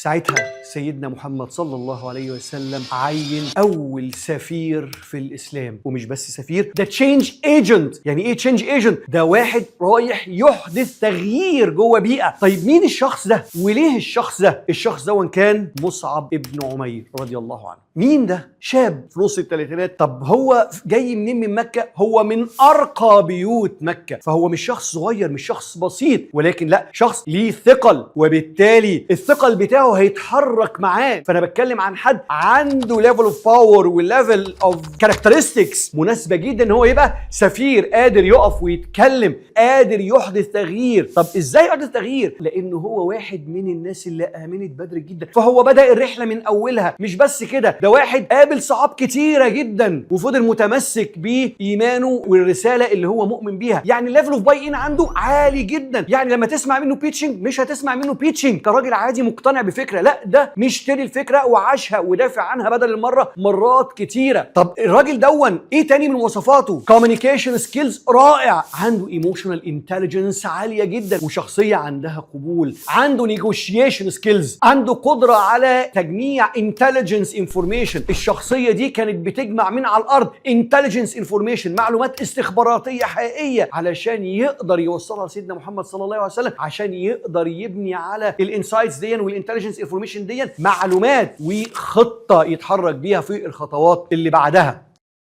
ساعتها سيدنا محمد صلى الله عليه وسلم عين اول سفير في الاسلام، ومش بس سفير، ده change agent. يعني ايه change agent؟ ده واحد رايح يحدث تغيير جوه بيئه. طيب مين الشخص ده وليه الشخص ده؟ الشخص ده كان مصعب ابن عمير رضي الله عنه. مين ده؟ شاب في نص الثلاثينات. طب هو جاي منين من مكة؟ هو من أرقى بيوت مكة، فهو مش شخص صغير، مش شخص بسيط، ولكن لا، شخص ليه ثقل، وبالتالي الثقل بتاعه هيتحرك معاه. فأنا بتكلم عن حد عنده level of power و level of characteristics مناسبة جدا ان هو يبقى سفير، قادر يقف ويتكلم، قادر يحدث تغيير. طب ازاي يحدث تغيير؟ لانه هو واحد من الناس اللي امنت بدري جدا، فهو بدأ الرحلة من اولها. مش بس كده، ده واحد قابل صعاب كتيرة جدا وفضل متمسك بايمانه والرسالة اللي هو مؤمن بيها. يعني ال level of buy in عنده عالي جدا. يعني لما تسمع منه pitching، مش هتسمع منه pitching كراجل عادي مقتنع بفكره، لا، ده مشتري الفكرة وعاشها ودافع عنها بدل المرة مرات كتيره. طب الراجل دون ايه تاني من مواصفاته؟ communication skills رائع، عنده emotional intelligence عالية جدا، وشخصية عندها قبول، عنده negotiation skills، عنده قدره على تجميع intelligence information. الشخصية دي كانت بتجمع من على الارض intelligence information، معلومات استخباراتية حقيقيه، علشان يقدر يوصلها لسيدنا محمد صلى الله عليه وسلم، عشان يقدر يبني على ال insights دي وال intelligence information دي معلومات وخطه يتحرك بيها في الخطوات اللي بعدها.